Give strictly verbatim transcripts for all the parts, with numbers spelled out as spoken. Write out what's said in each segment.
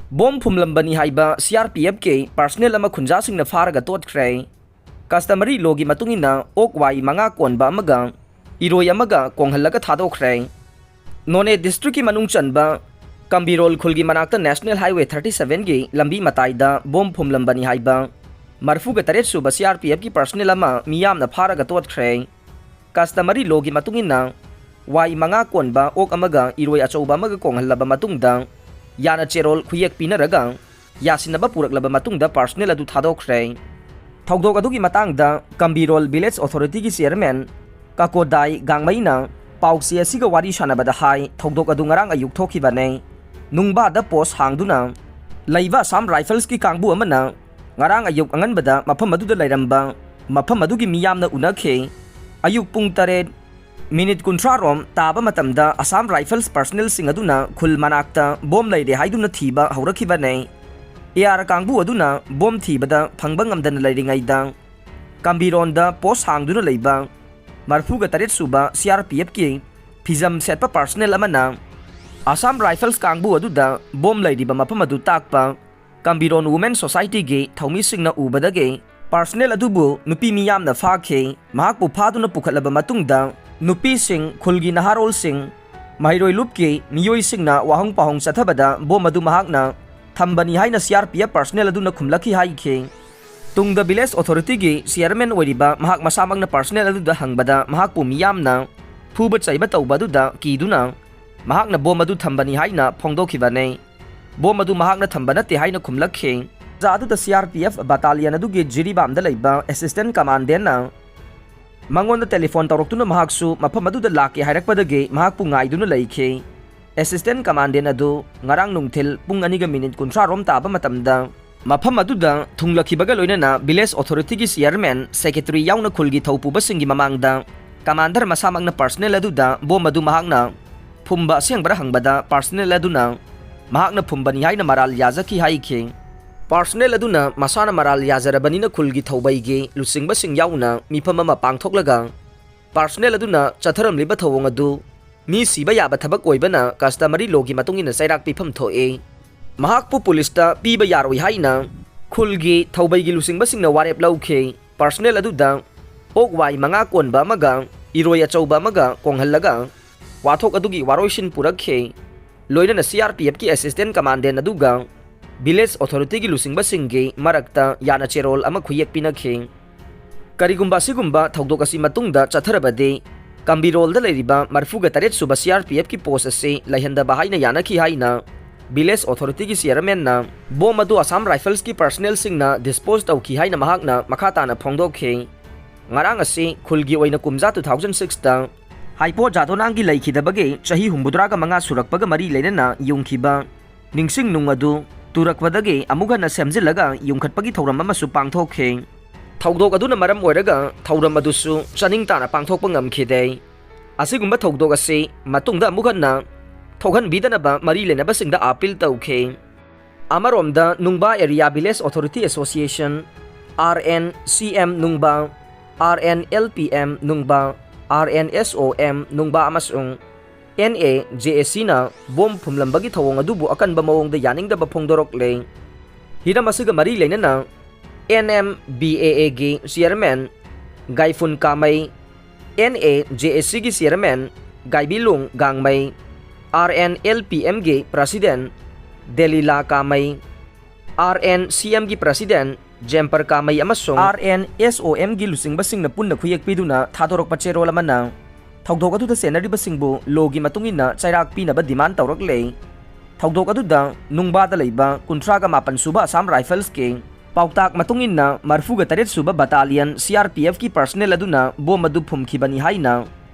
Bomb ꯐꯨꯝꯂꯝꯕꯅꯤ ꯍꯥꯏꯕ ꯁꯤ R P ꯑꯦꯐꯀꯤ personal ꯑꯃ ꯈꯨꯟꯖꯥꯁꯤꯡꯅ ꯐꯥꯔꯒ ꯇꯣꯠꯈ꯭ꯔꯦ꯫ ꯀꯁꯇꯃꯔꯤ ꯂꯣꯒꯤ ꯃꯇꯨꯡ ꯏꯟꯅ ꯑꯣꯛ ꯋꯥꯏ ꯃꯉꯥ ꯀꯣꯟꯕ ꯑꯃꯒ ꯏꯔꯣꯏ ꯑꯃꯒ ꯀꯣꯡꯍꯜꯂꯒ ꯊꯥꯗꯣꯛꯈ꯭ꯔꯦ꯫ ꯅꯣꯅꯦ ꯗꯤꯁꯇ꯭ꯔꯤꯛꯀꯤ ꯃꯅꯨꯡ ꯆꯟꯕ ꯀꯝꯕꯤꯔꯣꯜ ꯈꯨꯜꯒꯤ ꯃꯅꯥꯛꯇ ꯅꯦꯁꯅꯦꯜ ꯍꯥꯏꯋꯦ ꯊꯥꯔꯇꯤ ꯁꯚꯦꯟꯒꯤ ꯂꯝꯕꯤ ꯃꯇꯥꯏꯗ ꯕꯣꯝ ꯐꯨꯝꯂꯝꯕꯅꯤ ꯍꯥꯏꯕ ꯃꯔꯤꯐꯨꯒ ꯇꯔꯦꯠ ꯁꯨꯕ ꯁꯤ ꯑꯥꯔ ꯄꯤ ꯑꯦꯐꯀꯤ ꯄꯔꯁꯅꯦꯜ ꯑꯃ ꯃꯤꯌꯥꯝꯅ ꯐꯥꯔꯒ ꯇꯣꯠꯈ꯭ꯔꯦ꯫ ꯀꯁꯇꯃꯔꯤ ꯂꯣꯒꯤ ꯃꯇꯨꯡ ꯏꯟꯅ, ꯋꯥꯏ ꯃꯉꯥ ꯀꯣꯟꯕ ꯑꯣꯛ ꯑꯃꯒ ꯏꯔꯣꯏ ꯑꯆꯧꯕ ꯑꯃꯒ ꯀꯣꯡꯍꯜꯂꯕ ꯃꯇꯨꯡꯗ, ꯌꯥꯅ ꯆꯦꯔꯣꯜ ꯈꯨꯌꯦꯛ ꯄꯤꯅꯔꯒ ꯌꯥꯁꯤꯟꯅꯕ ꯄꯨꯔꯛꯂꯕ ꯃꯇꯨꯡꯗ ꯄꯔꯁꯅꯦꯜ ꯑꯗꯨ ꯊꯥꯗꯣꯛꯈ꯭ꯔꯦ꯫ ꯊꯧꯗꯣꯛ ꯑꯗꯨꯒꯤ ꯃꯇꯥꯡꯗ ꯀꯝꯕꯤꯔꯣꯜ ꯚꯤꯂꯦꯖ ꯑꯣꯊꯣꯔꯤꯇꯤꯒꯤ ꯆꯤꯌꯔꯃꯦꯟ ꯀꯥꯀꯣꯗꯥꯏ ꯒꯥꯡꯃꯩꯅ ꯄꯥꯎꯆꯦ ꯑꯁꯤꯒ ꯋꯥꯔꯤ ꯁꯥꯟꯅꯕꯗ ꯍꯥꯏ, ꯊꯧꯗꯣꯛ ꯑꯗꯨ ꯉꯔꯥꯡ ꯑꯌꯨꯛ ꯊꯣꯛꯈꯤꯕꯅꯦ꯫ ꯅꯨꯡꯕꯥꯗ ꯄꯣꯁ ꯍꯥꯡꯗꯨꯅ ꯂꯩꯕ ꯑꯁꯥꯝ ꯔꯥꯏꯐꯜꯁꯀꯤ ꯀꯥꯡꯕꯨ ꯑꯃꯅ ꯉꯔꯥꯡ ꯑꯌꯨꯛ ꯑꯉꯟꯕꯗ ꯃꯐꯝ ꯑꯗꯨꯗ ꯂꯩꯔꯝꯕ ꯃꯐꯝ ꯑꯗꯨꯒꯤ ꯃꯤꯌꯥꯝꯅ ꯎꯅꯈꯤ꯫ ꯑꯌꯨꯛ ꯄꯨꯡ ꯇꯔꯦꯠ ꯃꯤꯅꯤꯠ ꯀꯨꯟꯊ꯭ꯔꯥ ꯔꯣꯝ ꯇꯥꯕ ꯃꯇꯝꯗ ꯑꯁꯥꯝ ꯔꯥꯏꯐꯜꯁ ꯄꯔꯁꯅꯦꯜꯁꯤꯡ ꯑꯗꯨꯅ ꯈꯨꯜ ꯃꯅꯥꯛꯇ ꯕꯣꯝ ꯂꯩꯔꯦ ꯍꯥꯏꯗꯨꯅ ꯊꯤꯕ ꯍꯧꯔꯛꯈꯤꯕꯅꯦ꯫ ꯑꯦ ꯑꯥꯔ ꯀꯥꯡꯕꯨ ꯑꯗꯨꯅ ꯕꯣꯝ ꯊꯤꯕꯗ ꯐꯪꯕ ꯉꯝꯗꯅ ꯂꯩꯔꯤꯉꯩꯗ, ꯀꯝꯕꯤꯔꯣꯟꯗ ꯄꯣꯁ ꯍꯥꯡꯗꯨꯅ ꯂꯩꯕ ꯃꯔꯤꯐꯨꯒ ꯇꯔꯦꯠ ꯁꯨꯕ ꯁꯤ ꯑꯥꯔ ꯄꯤ ꯑꯦꯐꯀꯤ ꯐꯤꯖꯝ ꯁꯦꯠꯄ ꯄꯔꯁꯅꯦꯜ ꯑꯃꯅ ꯑꯁꯥꯝ ꯔꯥꯏꯐꯜꯁ ꯀꯥꯡꯕꯨ ꯑꯗꯨꯗ ꯕꯣꯝ ꯂꯩꯔꯤꯕ ꯃꯐꯝ ꯑꯗꯨ ꯇꯥꯛꯄ ꯀꯝꯕꯤꯔꯣꯟ ꯋꯨꯃꯦꯟ ꯁꯣꯁꯥꯏꯇꯤꯒꯤ ꯊꯧꯃꯤꯁꯤꯡꯅ ꯎꯕꯗꯒꯤ ꯄꯔꯁꯅꯦꯜ ꯑꯗꯨꯕꯨ ꯅꯨꯄꯤ ꯃꯤꯌꯥꯝꯅ ꯐꯥꯈꯤ꯫ ꯃꯍꯥꯛꯄꯨ ꯐꯥꯗꯨꯅ ꯄꯨꯈꯠꯂꯕ ꯃꯇꯨꯡꯗ ꯅꯨꯄꯤꯁꯤꯡ, ꯈꯨꯜꯒꯤ ꯅꯍꯥꯔꯣꯜꯁꯤꯡ, ꯃꯍꯩꯔꯣꯏ ꯂꯨꯞꯀꯤ ꯃꯤꯑꯣꯏꯁꯤꯡꯅ ꯋꯥꯍꯪ ꯄꯥꯎꯍꯪ ꯆꯠꯊꯕꯗ ꯕꯣꯝ ꯑꯗꯨ ꯃꯍꯥꯛꯅ ꯊꯝꯕꯅꯤ ꯍꯥꯏꯅ ꯁꯤ ꯑꯥꯔ ꯄꯤ ꯑꯦꯐ ꯄꯔꯁꯅꯦꯜ ꯑꯗꯨꯅ ꯈꯨꯝꯂꯛꯈꯤ ꯍꯥꯏꯈꯤ꯫ ꯇꯨꯡꯗ ꯚꯤꯂꯦꯖ ꯑꯣꯊꯣꯔꯤꯇꯤꯒꯤ ꯆꯤꯌꯔꯃꯦꯟ ꯑꯣꯏꯔꯤꯕ ꯃꯍꯥꯛ ꯃꯁꯥꯃꯛꯅ ꯄꯔꯁꯅꯦꯜ ꯑꯗꯨꯗ ꯍꯪꯕꯗ ꯃꯍꯥꯛꯄꯨ ꯃꯤꯌꯥꯝꯅ ꯐꯨꯕ ꯆꯩꯕ ꯇꯧꯕ ꯑꯗꯨꯗ ꯀꯤꯗꯨꯅ ꯃꯍꯥꯛꯅ ꯕꯣꯝ ꯑꯗꯨ ꯊꯝꯕꯅꯤ ꯍꯥꯏꯅ ꯐꯣꯡꯗꯣꯛꯈꯤꯕꯅꯤ꯫ ꯕꯣꯝ ꯑꯗꯨ ꯃꯍꯥꯛꯅ ꯊꯝꯕ ꯅꯠꯇꯦ ꯍꯥꯏꯅ ꯈꯨꯝꯂꯛꯈꯤ꯫ ꯇꯥꯟꯖꯥ ꯑꯗꯨꯗ ꯁꯤ ꯑꯥꯔ ꯄꯤ ꯑꯦꯐ ꯕꯠꯇꯥꯂꯤꯌꯟ ꯑꯗꯨꯒꯤ ꯖꯤꯔꯤꯕꯥꯝꯗ ꯂꯩꯕ ꯑꯦꯁꯤꯁꯇꯦꯟ ꯀꯃꯥꯟꯗꯦꯟꯅ ꯃꯉꯣꯟꯗ ꯇꯦꯂꯤꯐꯣꯟ ꯇꯧꯔꯛꯇꯨꯅ ꯃꯍꯥꯛꯁꯨ ꯃꯐꯝ ꯑꯗꯨꯗ ꯂꯥꯛꯀꯦ ꯍꯥꯏꯔꯛꯄꯗꯒꯤ ꯃꯍꯥꯛꯄꯨ ꯉꯥꯏꯗꯨꯅ ꯂꯩꯈꯤ꯫ ꯑꯦꯁꯤꯁꯇꯦꯟ ꯀꯃꯥꯟꯗꯦꯟ ꯑꯗꯨ ꯉꯔꯥꯡ ꯅꯨꯡꯊꯤꯜ ꯄꯨꯡ ꯑꯅꯤꯒ ꯃꯤꯅꯤꯠ ꯀꯨꯟꯊ꯭ꯔꯥ ꯔꯣꯝ ꯇꯥꯕ ꯃꯇꯝꯗ ꯃꯐꯝ ꯑꯗꯨꯗ ꯊꯨꯡꯂꯛꯈꯤꯕꯒ ꯂꯣꯏꯅꯅ ꯚꯤꯂꯦꯖ ꯑꯣꯊꯣꯔꯤꯇꯤꯒꯤ ꯆꯤꯌꯔꯃꯦꯟ, ꯁꯦꯀ꯭ꯔꯦꯇꯔꯤ ꯌꯥꯎꯅ ꯈꯨꯜꯒꯤ ꯊꯧꯄꯨꯕꯁꯤꯡꯒꯤ ꯃꯃꯥꯡꯗ ꯀꯃꯥꯟꯗꯔ ꯃꯁꯥꯃꯛꯅ ꯄꯔꯁꯅꯦꯜ ꯑꯗꯨꯗ ꯕꯣꯝ ꯑꯗꯨ ꯃꯍꯥꯛꯅ ꯐꯨꯝꯕ ꯑꯁꯦꯡꯕꯔ ꯍꯪꯕꯗ ꯄꯔꯁꯅꯦꯜ ꯑꯗꯨꯅ ꯃꯍꯥꯛꯅ ꯐꯨꯝꯕꯅꯤ ꯍꯥꯏꯅ ꯃꯔꯥꯜ ꯌꯥꯖꯈꯤ ꯍꯥꯏꯈꯤ꯫ ꯄꯔꯁꯅꯦꯜ ꯑꯗꯨꯅ ꯃꯁꯥꯅ ꯃꯔꯥꯜ ꯌꯥꯖꯔꯕꯅꯤꯅ ꯈꯨꯜꯒꯤ ꯊꯧꯕꯩꯒꯤ ꯂꯨꯆꯤꯡꯕꯁꯤꯡ ꯌꯥꯎꯅ ꯃꯤꯐꯝ ꯑꯃ ꯄꯥꯡꯊꯣꯛꯂꯒ ꯄꯔꯁꯅꯦꯜ ꯑꯗꯨꯅ ꯆꯠꯊꯔꯝꯂꯤꯕ ꯊꯧꯑꯣꯡ ꯑꯗꯨ ꯃꯤ ꯁꯤꯕ ꯌꯥꯕ ꯊꯕꯛ ꯑꯣꯏꯕꯅ ꯀꯁꯇꯃꯔꯤ ꯂꯣꯒꯤ ꯃꯇꯨꯡ ꯏꯟꯅ ꯆꯩꯔꯥꯛ ꯄꯤꯐꯝ ꯊꯣꯛꯏ꯫ ꯃꯍꯥꯛꯄꯨ ꯄꯨꯂꯤꯁꯇ ꯄꯤꯕ ꯌꯥꯔꯣꯏ ꯍꯥꯏꯅ ꯈꯨꯜꯒꯤ ꯊꯧꯕꯩꯒꯤ ꯂꯨꯆꯤꯡꯕꯁꯤꯡꯅ ꯋꯥꯔꯦꯞ ꯂꯧꯈꯤ꯫ ꯄꯥꯔꯁꯅꯦꯜ ꯑꯗꯨꯗ ꯑꯣꯛ ꯋꯥꯏ ꯃꯉꯥ ꯀꯣꯟꯕ ꯑꯃꯒ ꯏꯔꯣꯏ ꯑꯆꯧꯕ ꯑꯃꯒ ꯀꯣꯡꯍꯜꯂꯒ ꯋꯥꯊꯣꯛ ꯑꯗꯨꯒꯤ ꯋꯥꯔꯣꯏꯁꯤꯟ ꯄꯨꯔꯛꯈꯤ꯫ ꯂꯣꯏꯅꯅ ꯁꯤ ꯑꯥꯔ ꯄꯤ ꯑꯦꯐꯀꯤ ꯑꯦꯁꯤꯁꯇꯦꯟ ꯀꯃꯥꯟꯗꯦꯟ ꯑꯗꯨꯒ ꯚꯤꯂꯦꯖ ꯑꯣꯊꯣꯔꯤꯇꯤꯒꯤ ꯂꯨꯆꯤꯡꯕꯁꯤꯡꯒꯤ ꯃꯔꯛꯇ ꯌꯥꯅ ꯆꯦꯔꯣꯜ ꯑꯃ ꯈꯨꯌꯦꯛ ꯄꯤꯅꯈꯤ꯫ ꯀꯔꯤꯒꯨꯝꯕ ꯑꯁꯤꯒꯨꯝꯕ ꯊꯧꯗꯣꯛ ꯑꯁꯤ ꯃꯇꯨꯡꯗ ꯆꯠꯊꯔꯕꯗꯤ, ꯀꯝꯕꯤꯔꯣꯜꯗ ꯂꯩꯔꯤꯕ ꯃꯔꯤꯐꯨꯒ ꯇꯔꯦꯠ ꯁꯨꯕ ꯁꯤ ꯑꯥꯔ ꯄꯤ ꯑꯦꯐꯀꯤ ꯄꯣꯁ ꯑꯁꯤ ꯂꯩꯍꯟꯗꯕ ꯍꯥꯏꯅ ꯌꯥꯅꯈꯤ ꯍꯥꯏꯅ ꯚꯤꯂꯦꯖ ꯑꯣꯊꯣꯔꯤꯇꯤꯒꯤ ꯆꯤꯌꯔꯃꯦꯟꯅ ꯕꯣꯝ ꯑꯗꯨ ꯑꯁꯥꯝ ꯔꯥꯏꯐꯜꯁꯀꯤ ꯄꯥꯔꯁꯅꯦꯜꯁꯤꯡꯅ ꯗꯤꯁꯄꯣꯖ ꯇꯧꯈꯤ ꯍꯥꯏꯅ ꯃꯍꯥꯛꯅ ꯃꯈꯥ ꯇꯥꯅ ꯐꯣꯡꯗꯣꯛꯈꯤ꯫ ꯉꯔꯥꯡ ꯑꯁꯤ ꯈꯨꯜꯒꯤ ꯑꯣꯏꯅ ꯀꯨꯝꯖꯥ ꯇꯨ ꯊꯥꯎꯖꯟ ꯁꯤꯛꯁꯇ ꯍꯥꯏꯄꯣ ꯖꯥꯗꯣꯅꯥꯡꯒꯤ ꯂꯩꯈꯤꯗꯕꯒꯤ ꯆꯍꯤ ꯍꯨꯝꯐꯨꯇꯔꯥꯒ ꯃꯉꯥ ꯁꯨꯔꯛꯄꯒ ꯃꯔꯤ ꯂꯩꯅꯅ ꯌꯨꯡꯈꯤꯕ ꯅꯤꯡꯁꯤꯡ ꯅꯨꯡ ꯑꯗꯨ ꯇꯨꯔꯛꯄꯗꯒꯤ ꯑꯃꯨꯛ ꯍꯟꯅ ꯁꯦꯝꯖꯤꯜꯂꯒ ꯌꯨꯡꯈꯠꯄꯒꯤ ꯊꯧꯔꯝ ꯑꯃꯁꯨ ꯄꯥꯡꯊꯣꯛꯈꯤ꯫ ꯊꯧꯗꯣꯛ ꯑꯗꯨꯅ ꯃꯔꯝ ꯑꯣꯏꯔꯒ ꯊꯧꯔꯝ ꯑꯗꯨꯁꯨ ꯆꯥꯅꯤꯡ ꯇꯥꯅ ꯄꯥꯡꯊꯣꯛꯄ ꯉꯝꯈꯤꯗꯦ꯫ ꯑꯁꯤꯒꯨꯝꯕ ꯊꯧꯗꯣꯛ ꯑꯁꯤ ꯃꯇꯨꯡꯗ ꯑꯃꯨꯛ ꯍꯟꯅ ꯊꯣꯛꯍꯟꯕꯤꯗꯅꯕ ꯃꯔꯤ ꯂꯩꯅꯕꯁꯤꯡꯗ ꯑꯥꯄꯤꯜ ꯇꯧꯈꯤ꯫ ꯑꯃꯔꯣꯝꯗ Nungba area village authority association, R N C M Nungba, R N L P M Nungba, R N S O M ꯅꯨꯡꯕꯥ ꯑꯃꯁꯨꯡ ꯑꯦꯟ ꯑꯦ ꯖꯦ ꯑꯦ ꯁꯤꯅ ꯕꯣꯝ ꯐꯨꯝꯂꯝꯕꯒꯤ ꯊꯧꯑꯣꯡ ꯑꯗꯨꯕꯨ ꯑꯀꯟꯕ ꯃꯑꯣꯡꯗ ꯌꯥꯅꯤꯡꯗꯕ ꯐꯣꯡꯗꯣꯔꯛꯂꯦ꯫ ꯍꯤꯔꯝ ꯑꯁꯤꯒ ꯃꯔꯤ ꯂꯩꯅꯅ ꯑꯦꯟ ꯑꯦꯝ ꯕꯤ ꯑꯦ ꯑꯦꯒꯤ chairman Gaiphun Kamei, N A J A ꯁꯤꯒꯤ chairman Gaibilung Gangmei, R N L P ꯑꯦꯝꯒꯤ president Delila Kamei, R N C ꯑꯦꯝꯒꯤ ꯄ꯭ꯔꯁꯤꯗꯦꯟ ꯖꯦꯝꯄꯔ ꯀꯥꯃꯩ ꯑꯃꯁꯨꯡ ꯑꯥꯔ ꯑꯦꯟ ꯑꯦꯁ ꯑꯣ ꯑꯦꯝꯒꯤ ꯂꯨꯆꯤꯡꯕꯁꯤꯡꯅ ꯄꯨꯟꯅ ꯈꯨꯌꯦꯛ ꯄꯤꯗꯨꯅ ꯊꯥꯗꯣꯔꯛꯄ ꯆꯦꯔꯣꯜ ꯑꯃꯅ ꯊꯧꯗꯣꯛ ꯑꯗꯨꯗ ꯆꯦꯟꯅꯔꯤꯕꯁꯤꯡꯕꯨ ꯂꯣꯒꯤ ꯃꯇꯨꯡ ꯏꯟꯅ ꯆꯩꯔꯥꯛ ꯄꯤꯅꯕ ꯗꯤꯃꯥꯟ ꯇꯧꯔꯛꯂꯦ꯫ ꯊꯧꯗꯣꯛ ꯑꯗꯨꯗ ꯅꯨꯡꯕꯥꯗ ꯂꯩꯕ ꯀꯨꯟꯊ꯭ꯔꯥꯒ ꯃꯥꯄꯟ ꯁꯨꯕ ꯑꯁꯥꯝ ꯔꯥꯏꯐꯜꯁꯀꯤ ꯄꯥꯎꯇꯥꯛ ꯃꯇꯨꯡ ꯏꯟꯅ ꯃꯔꯤꯐꯨꯒ ꯇꯔꯦꯠ ꯁꯨꯕ ꯕꯇꯥꯂꯤꯌꯟ ꯁꯤ ꯑꯥꯔ ꯄꯤ ꯑꯦꯐꯀꯤ ꯄꯥꯔꯁꯅꯦꯜ ꯑꯗꯨꯅ ꯕꯣꯝ ꯑꯗꯨ ꯐꯨꯝꯈꯤꯕꯅꯤ ꯍꯥꯏꯅ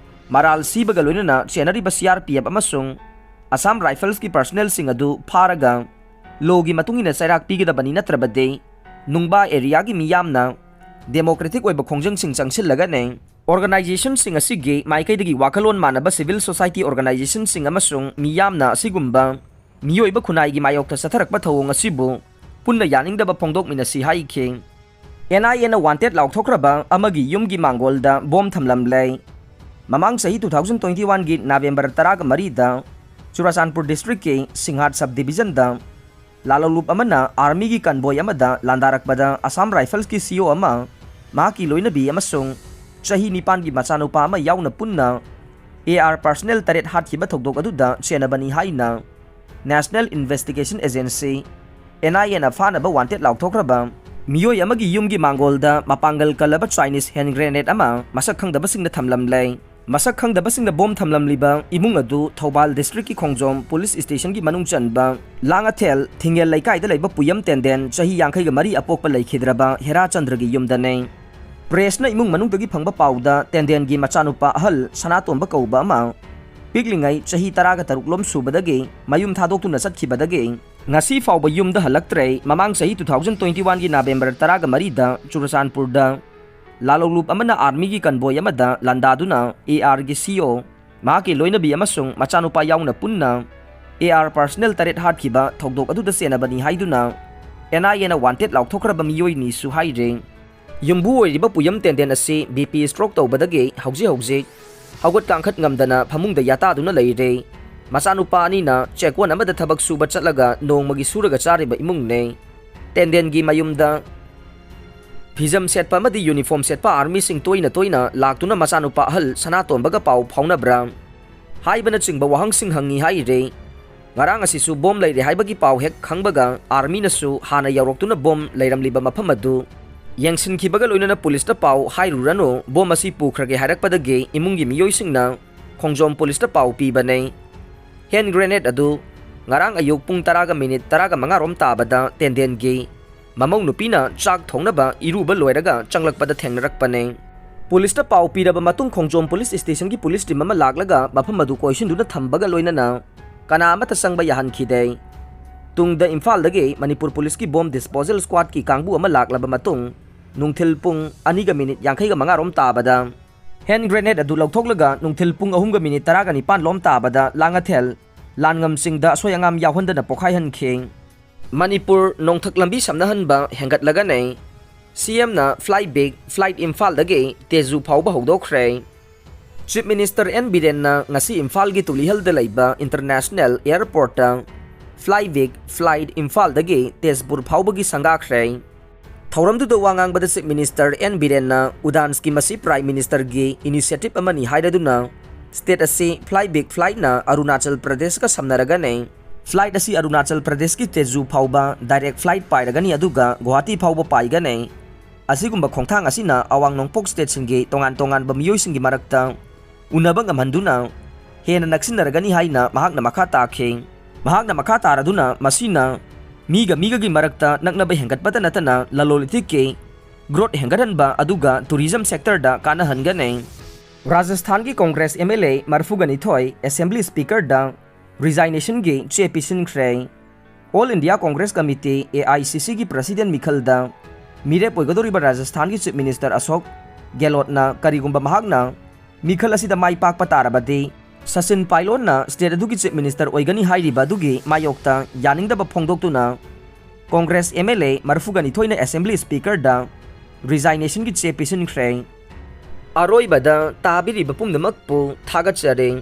ꯃꯔꯥꯜ ꯁꯤꯕꯒ ꯂꯣꯏꯅꯅ ꯆꯦꯟꯅꯔꯤꯕ ꯁꯤ ꯑꯥꯔ ꯄꯤ ꯑꯦꯐ ꯑꯃꯁꯨꯡ ꯑꯁꯥꯝ ꯔꯥꯏꯐꯜꯁꯀꯤ ꯄꯥꯔꯁꯅꯦꯜꯁꯤꯡ ꯑꯗꯨ ꯐꯥꯔꯒ ꯂꯣꯒꯤ ꯃꯇꯨꯡ ꯏꯟꯅ ꯆꯩꯔꯥꯛ ꯄꯤꯒꯗꯕꯅꯤ, ꯅꯠꯇ꯭ꯔꯕꯗꯤ ꯅꯨꯡꯕꯥ ꯑꯦꯔꯤꯌꯥꯒꯤ ꯃꯤꯌꯥꯝꯅ ꯗꯦꯃꯣꯀ꯭ꯔꯦꯇꯤꯛ ꯑꯣꯏꯕ ꯈꯣꯡꯖꯪꯁꯤꯡ ꯆꯪꯁꯤꯜꯂꯒꯅꯤ꯫ ꯑꯣꯔꯒꯅꯥꯏꯖꯦꯁꯟꯁꯤꯡ ꯑꯁꯤꯒꯤ ꯃꯥꯏꯀꯩꯗꯒꯤ ꯋꯥꯈꯜꯂꯣꯟ ꯃꯥꯟꯅꯕ ꯁꯤꯚꯤꯜ ꯁꯣꯁꯥꯏꯇꯤ ꯑꯣꯔꯒꯅꯥꯏꯖꯦꯁꯟꯁꯤꯡ ꯑꯃꯁꯨꯡ ꯃꯤꯌꯥꯝꯅ ꯑꯁꯤꯒꯨꯝꯕ ꯃꯤꯑꯣꯏꯕ ꯈꯨꯟꯅꯥꯏꯒꯤ ꯃꯥꯌꯣꯛꯇ ꯆꯠꯊꯔꯛꯄ ꯊꯧꯑꯣꯡ ꯑꯁꯤꯕꯨ ꯄꯨꯟꯅ ꯌꯥꯅꯤꯡꯗꯕ ꯐꯣꯡꯗꯣꯛꯃꯤꯟꯅꯁꯤ ꯍꯥꯏꯈꯤ꯫ ꯑꯦꯟ ꯑꯥꯏ ꯑꯦꯅ ꯋꯥꯟꯇꯦꯠ ꯂꯥꯎꯊꯣꯛꯈ꯭ꯔꯕ ꯑꯃꯒꯤ ꯌꯨꯝꯒꯤ ꯃꯥꯡꯒꯣꯜꯗ ꯕꯣꯝ ꯊꯝꯂꯝꯂꯦ꯫ ꯃꯃꯥꯡ ꯆꯍꯤ ꯇꯨ ꯊꯥꯎꯖꯟ ꯇ꯭ꯋꯦꯟꯇꯤ ꯋꯥꯟꯒꯤ ꯅꯕꯦꯝꯕꯔ ꯇꯔꯥꯒ ꯃꯔꯤꯗ ꯆꯨꯔꯥꯆꯥꯟꯄꯨꯔ ꯗꯤꯁꯇ꯭ꯔꯤꯛꯀꯤ ꯁꯤꯡꯍꯥꯠ ꯁꯕ ꯗꯤꯕꯤꯖꯟꯗ ꯂꯥꯂꯧꯂꯨꯞ ꯑꯃꯅ ꯑꯥꯔꯃꯤꯒꯤ ꯀꯟꯕꯣꯏ ꯑꯃꯗ ꯂꯥꯟꯗꯥꯔꯛꯄꯗ ꯑꯁꯥꯝ ꯔꯥꯏꯐꯜꯁꯀꯤ ꯁꯤꯏꯑꯣ ꯑꯃ, ꯃꯍꯥꯛꯀꯤ ꯂꯣꯏꯅꯕꯤ ꯑꯃꯁꯨꯡ ꯆꯍꯤ ꯅꯤꯄꯥꯟꯒꯤ ꯃꯆꯥꯅꯨꯄꯥ ꯑꯃ ꯌꯥꯎꯅ ꯄꯨꯟꯅ ꯑꯦ ꯑꯥꯔ ꯄꯔꯁꯅꯦꯜ ꯇꯔꯦꯠ ꯍꯥꯠꯈꯤꯕ ꯊꯧꯗꯣꯛ ꯑꯗꯨꯗ ꯆꯦꯟꯅꯕꯅꯤ ꯍꯥꯏꯅ National Investigation Agency, N I A ꯅ ꯐꯥꯅꯕ ꯋꯥꯟꯇꯦꯠ ꯂꯥꯎꯊꯣꯛꯈ꯭ꯔꯕ ꯃꯤꯑꯣꯏ ꯑꯃꯒꯤ ꯌꯨꯝꯒꯤ ꯃꯥꯡꯒꯣꯜꯗ ꯃꯄꯥꯡꯒꯜ ꯀꯜꯂꯕ Chinese hand grenade ꯑꯃ ꯃꯁꯛ ꯈꯪꯗꯕꯁꯤꯡꯅ ꯊꯝꯂꯝꯂꯦ꯫ ꯃꯁꯛ ꯈꯪꯗꯕꯁꯤꯡꯅ ꯕꯣꯝ ꯊꯝꯂꯝꯂꯤꯕ ꯏꯃꯨꯡ ꯑꯗꯨ ꯊꯧꯕꯥꯜ ꯗꯤꯁꯇ꯭ꯔꯤꯛꯀꯤ ꯈꯣꯡꯖꯣꯝ ꯄꯨꯂꯤꯁ ꯁ꯭ꯇꯦꯁꯟꯒꯤ ꯃꯅꯨꯡ ꯆꯟꯕ ꯂꯥꯡꯉꯊꯦꯜ ꯊꯤꯡꯉꯦꯜ ꯂꯩꯀꯥꯏꯗ ꯂꯩꯕ ꯄꯨꯌꯝ ꯇꯦꯟꯗꯦꯟ, ꯆꯍꯤ ꯌꯥꯡꯈꯩꯒ ꯃꯔꯤ, ꯑꯄꯣꯛꯄ ꯂꯩꯈꯤꯗ꯭ꯔꯕ ꯍꯦꯔꯥꯆꯟꯗ꯭ꯔꯒꯤ ꯌꯨꯝꯗꯅꯤ꯫ ꯄ꯭ꯔꯦꯁꯅ ꯏꯃꯨꯡ ꯃꯅꯨꯡꯗꯒꯤ ꯐꯪꯕ ꯄꯥꯎꯗ, ꯇꯦꯟꯗꯦꯟꯒꯤ ꯃꯆꯥꯅꯨꯄꯥ ꯑꯍꯜ ꯁꯅꯥꯇꯣꯝꯕ ꯀꯧꯕ ꯑꯃ ꯄꯤꯛꯂꯤꯉꯩ ꯆꯍꯤ ꯇꯔꯥꯒ ꯇꯔꯨꯛ ꯂꯣꯝ ꯁꯨꯕꯗꯒꯤ ꯃꯌꯨꯝ ꯊꯥꯗꯣꯛꯇꯨꯅ ꯆꯠꯈꯤꯕꯗꯒꯤ ꯉꯁꯤ ꯐꯥꯎꯕ ꯌꯨꯝꯗ ꯍꯜꯂꯛꯇ꯭ꯔꯦ꯫ ꯃꯃꯥꯡ ꯆꯍꯤ two thousand twenty one ꯒꯤ ꯅꯕꯦꯝꯕꯔ ꯇꯔꯥꯒ ꯃꯔꯤꯗ ꯆꯨꯔꯆꯥꯟꯄꯨꯔꯗ ꯂꯥꯂꯧꯂꯨꯞ ꯑꯃꯅ ꯑꯥꯔꯃꯤꯒꯤ ꯀꯟꯕꯣꯏ ꯑꯃꯗ ꯂꯥꯟꯗꯥꯗꯨꯅ ꯑꯦ ꯑꯥꯔꯒꯤ ꯁꯤꯏꯑꯣ, ꯃꯍꯥꯛꯀꯤ ꯂꯣꯏꯅꯕꯤ ꯑꯃꯁꯨꯡ ꯃꯆꯥꯅꯨꯄꯥ ꯌꯥꯎꯅ ꯄꯨꯟꯅ ꯑꯦ ꯑꯥꯔ ꯄꯔꯁꯅꯦꯜ ꯇꯔꯦꯠ ꯍꯥꯠꯈꯤꯕ ꯊꯧꯗꯣꯛ ꯑꯗꯨꯗ ꯆꯦꯟꯅꯕꯅꯤ ꯍꯥꯏꯗꯨꯅ N I A ꯅ ꯋꯥꯟꯇꯦꯠ ꯂꯥꯎꯊꯣꯛꯈ꯭ꯔꯕ ꯃꯤꯑꯣꯏꯅꯤꯁꯨ ꯍꯥꯏꯔꯤ꯫ ꯌꯨꯝꯕꯨ ꯑꯣꯏꯔꯤꯕ ꯄꯨꯌꯝ ꯇꯦꯟꯗꯦꯟ ꯑꯁꯤ B P stroke ꯇꯧꯕꯗꯒꯤ ꯍꯧꯖꯤꯛ ꯍꯧꯖꯤꯛ ꯍꯧꯒꯠ ꯀꯥꯡꯈꯠ ꯉꯝꯗꯅ ꯐꯃꯨꯡꯗ ꯌꯥꯇꯥꯗꯨꯅ ꯂꯩꯔꯦ꯫ ꯃꯆꯥꯅꯨꯄꯥ ꯑꯅꯤꯅ ꯆꯦꯛꯀꯣꯟ ꯑꯃꯗ ꯊꯕꯛ ꯁꯨꯕ ꯆꯠꯂꯒ ꯅꯣꯡꯃꯒꯤ ꯁꯨꯔꯒ ꯆꯥꯔꯤꯕ ꯏꯃꯨꯡꯅꯦ꯫ ꯇꯦꯟꯗꯦꯟꯒꯤ ꯃꯌꯨꯝꯗ ꯐꯤꯖꯝ ꯁꯦꯠꯄ ꯑꯃꯗꯤ ꯌꯨꯅꯤꯐꯣꯔꯝ ꯁꯦꯠꯄ ꯑꯥꯔꯃꯤꯁꯤꯡ ꯇꯣꯏꯅ ꯇꯣꯏꯅ ꯂꯥꯛꯇꯨꯅ ꯃꯆꯥꯅꯨꯄꯥ ꯑꯍꯜ ꯁꯅꯥꯇꯣꯝꯕꯒ ꯄꯥꯎ ꯐꯥꯎꯅꯕ꯭ꯔꯥ ꯍꯥꯏꯕꯅꯆꯤꯡꯕ ꯋꯥꯍꯪꯁꯤꯡ ꯍꯪꯉꯤ ꯍꯥꯏꯔꯤ꯫ ꯉꯔꯥꯡ ꯑꯁꯤꯁꯨ ꯕꯣꯝ ꯂꯩꯔꯦ ꯍꯥꯏꯕꯒꯤ ꯄꯥꯎ ꯍꯦꯛ ꯈꯪꯕꯒ ꯑꯥꯔꯃꯤꯅꯁꯨ ꯍꯥꯟꯅ ꯌꯧꯔꯛꯇꯨꯅ ꯕꯣꯝ ꯂꯩꯔꯝꯂꯤꯕ ꯃꯐꯝ ꯑꯗꯨ ꯌꯦꯡꯁꯤꯟꯈꯤꯕꯒ ꯂꯣꯏꯅꯅ ꯄꯨꯂꯤꯁꯇ ꯄꯥꯎ ꯍꯥꯏꯔꯨꯔꯅꯨ, ꯕꯣꯝ ꯑꯁꯤ ꯄꯨꯈ꯭ꯔꯒꯦ ꯍꯥꯏꯔꯛꯄꯗꯒꯤ ꯏꯃꯨꯡꯒꯤ ꯃꯤꯑꯣꯏꯁꯤꯡꯅ ꯈꯣꯡꯖꯣꯝ ꯄꯨꯂꯤꯁꯇ ꯄꯥꯎ ꯄꯤꯕꯅꯦ꯫ ꯍꯦꯟ ꯒ꯭ꯔꯦꯅꯦꯗ ꯑꯗꯨ ꯉꯔꯥꯡ ꯑꯌꯨꯛ ꯄꯨꯡ ꯇꯔꯥꯒ ꯃꯤꯅꯤꯠ ꯇꯔꯥꯒ ꯃꯉꯥ ꯔꯣꯝ ꯇꯥꯕꯗ ꯇꯦꯟꯗꯦꯟꯒꯤ ꯃꯃꯧ ꯅꯨꯄꯤꯅ ꯆꯥꯛ ꯊꯣꯡꯅꯕ ꯏꯔꯨꯕ ꯂꯣꯏꯔꯒ ꯆꯪꯂꯛꯄꯗ ꯊꯦꯡꯅꯔꯛꯄꯅꯦ꯫ ꯄꯨꯂꯤꯁꯇ ꯄꯥꯎ ꯄꯤꯔꯕ ꯃꯇꯨꯡ ꯈꯣꯡꯖꯣꯝ ꯄꯨꯂꯤꯁ ꯁ꯭ꯇꯦꯁꯟꯒꯤ ꯄꯨꯂꯤꯁ ꯇꯤꯝ ꯑꯃ ꯂꯥꯛꯂꯒ ꯃꯐꯝ ꯑꯗꯨ ꯀꯣꯏꯁꯤꯟꯗꯨꯅ ꯊꯝꯕꯒ ꯂꯣꯏꯅꯅ ꯀꯅꯥ ꯑꯃꯠꯇ ꯆꯪꯕ ꯌꯥꯍꯟꯈꯤꯗꯦ꯫ ꯇꯨꯡꯗ ꯏꯝꯐꯥꯜꯗꯒꯤ ꯃꯅꯤꯄꯨꯔ ꯄꯨꯂꯤꯁꯀꯤ ꯕꯣꯝ ꯗꯤꯁꯄꯣꯖꯦꯜ ꯁ꯭ꯀ꯭ꯋꯥꯗꯀꯤ ꯀꯥꯡꯕꯨ ꯑꯃ ꯂꯥꯛꯂꯕ ꯃꯇꯨꯡ ꯅꯨꯡꯊꯤꯜ ꯄꯨꯡ ꯑꯅꯤꯒ ꯃꯤꯅꯤꯠ ꯌꯥꯡꯈꯩꯒ ꯃꯉꯥ ꯔꯣꯝ ꯇꯥꯕꯗ ꯍꯦꯟ ꯒ꯭ꯔꯦꯅꯦꯗ ꯑꯗꯨ ꯂꯧꯊꯣꯛꯂꯒ ꯅꯨꯡꯊꯤꯜ ꯄꯨꯡ ꯑꯍꯨꯝꯒ ꯃꯤꯅꯤꯠ ꯇꯔꯥꯒ ꯅꯤꯄꯥꯟ ꯂꯣꯝ ꯇꯥꯕꯗ ꯂꯥꯡꯉꯊꯦꯜ ꯂꯥꯟꯉꯝꯁꯤꯡꯗ ꯑꯁꯣꯏ ꯑꯉꯥꯝ ꯌꯥꯎꯍꯟꯗꯅ ꯄꯣꯈꯥꯏꯍꯟꯈꯤ꯫ ꯃꯅꯤꯄꯨꯔ ꯅꯣꯡꯊꯛ ꯂꯝꯕꯤ ꯁꯝꯅꯍꯟꯕ ꯍꯦꯟꯒꯠꯂꯒꯅꯤ꯫ C M ꯅ Fly Big flight ꯏꯝꯐꯥꯜꯗꯒꯤ ꯇꯦꯖꯨ ꯐꯥꯎꯕ ꯍꯧꯗꯣꯛꯈ꯭ꯔꯦ꯫ Chief Minister N ꯕꯤꯔꯦꯟꯅ ꯉꯁꯤ ꯏꯝꯐꯥꯜꯒꯤ ꯇꯨꯂꯤꯍꯜꯗ ꯂꯩꯕ International Airportꯇ Fly Big Flight ꯏꯝꯐꯥꯜꯗꯒꯤ ꯇꯦꯖꯄꯨꯔ ꯐꯥꯎꯕꯒꯤ ꯁꯪꯒꯥꯈ꯭ꯔꯦ꯫ ꯊꯧꯔꯝꯗꯨꯗ ꯋꯥ ꯉꯥꯡꯕꯗ Chief Minister N ꯕꯤꯔꯦꯟꯅ UDAN scheme ꯑꯁꯤ Prime Ministerꯒꯤ initiative ꯑꯃꯅꯤ ꯍꯥꯏꯔꯗꯨꯅ, state ꯑꯁꯤ Fly Big Flightꯅ ꯑꯔꯨꯅꯥꯆꯜ ꯄ꯭ꯔꯗꯦꯁꯀ ꯁꯝꯅꯔꯒꯅꯤ꯫ Flight ꯑꯁꯤ ꯑꯔꯨꯅꯥꯆꯜ ꯄ꯭ꯔꯗꯦꯁꯀꯤ ꯇꯦꯖꯨ ꯐꯥꯎꯕ direct flight ꯄꯥꯏꯔꯒꯅꯤ, ꯑꯗꯨꯒ ꯒꯨꯋꯥꯍꯥꯇꯤ ꯐꯥꯎꯕ ꯄꯥꯏꯒꯅꯤ꯫ ꯑꯁꯤꯒꯨꯝꯕ ꯈꯣꯡꯊꯥꯡ ꯑꯁꯤꯅ ꯑꯋꯥꯡ ꯅꯣꯡꯄꯣꯛ stateꯁꯤꯡꯒꯤ ꯇꯣꯉꯥꯟ ꯇꯣꯉꯥꯟꯕ ꯃꯤꯑꯣꯏꯁꯤꯡꯒꯤ ꯃꯔꯛꯇ ꯎꯅꯕ ꯉꯝꯍꯟꯗꯨꯅ ꯍꯦꯟꯅ ꯅꯛꯁꯤꯟꯅꯔꯒꯅꯤ ꯍꯥꯏꯅ ꯃꯍꯥꯛꯅ ꯃꯈꯥ ꯇꯥꯈꯤ꯫ ꯃꯍꯥꯛꯅ ꯃꯈꯥ ꯇꯥꯔꯗꯨꯅ, ꯃꯁꯤꯅ ꯃꯤꯒ ꯃꯤꯒꯒꯤ ꯃꯔꯛꯇ ꯅꯛꯅꯕ ꯍꯦꯟꯒꯠꯄꯇ ꯅꯠꯇꯅ ꯂꯂꯣꯟ ꯏꯇꯤꯛꯀꯤ growth ꯍꯦꯟꯒꯠꯍꯟꯕ ꯑꯗꯨꯒ tourism sectorꯗ ꯀꯥꯟꯅꯍꯟꯒꯅꯤ꯫ ꯔꯥꯖꯁꯊꯥꯟꯒꯤ Congress MLA ꯃꯔꯤꯐꯨꯒ ꯅꯤꯊꯣꯏ Assembly Speakerꯗ resignation ꯒꯤ ꯆꯦ ꯄꯤꯁꯤꯟꯈ꯭ꯔꯦ꯫ All India Congress Committee, AICCꯒꯤ President ꯃꯤꯈꯜꯗ ꯃꯤꯔꯦꯞ ꯑꯣꯏꯒꯗꯧꯔꯤꯕ ꯔꯥꯖꯁꯊꯥꯟꯒꯤ Chief Minister ꯑꯁꯣꯛ ꯒꯦꯍꯂꯣꯠꯅ ꯀꯔꯤꯒꯨꯝꯕ ꯃꯍꯥꯛꯅ ꯃꯤꯈꯜ ꯑꯁꯤꯗ ꯃꯥꯏ ꯄꯥꯛꯄ ꯇꯥꯔꯕꯗꯤ, ꯁꯆꯤꯟ ꯄꯥꯏꯂꯣꯟꯅ state ꯑꯗꯨꯒꯤ Chief Minister ꯑꯣꯏꯒꯅꯤ ꯍꯥꯏꯔꯤꯕ ꯑꯗꯨꯒꯤ ꯃꯥꯌꯣꯛꯇ ꯌꯥꯅꯤꯡꯗꯕ ꯐꯣꯡꯗꯣꯛꯇꯨꯅ Congress MLA ꯃꯔꯤꯐꯨꯒ ꯅꯤꯊꯣꯏꯅ Assembly Speakerꯗ resignation ꯒꯤ ꯆꯦ ꯄꯤꯁꯤꯟꯈ꯭ꯔꯦ꯫ ꯑꯔꯣꯏꯕꯗ ꯇꯥꯕꯤꯔꯤꯕ ꯄꯨꯝꯅꯃꯛꯄꯨ ꯊꯥꯒꯠꯆꯔꯤ꯫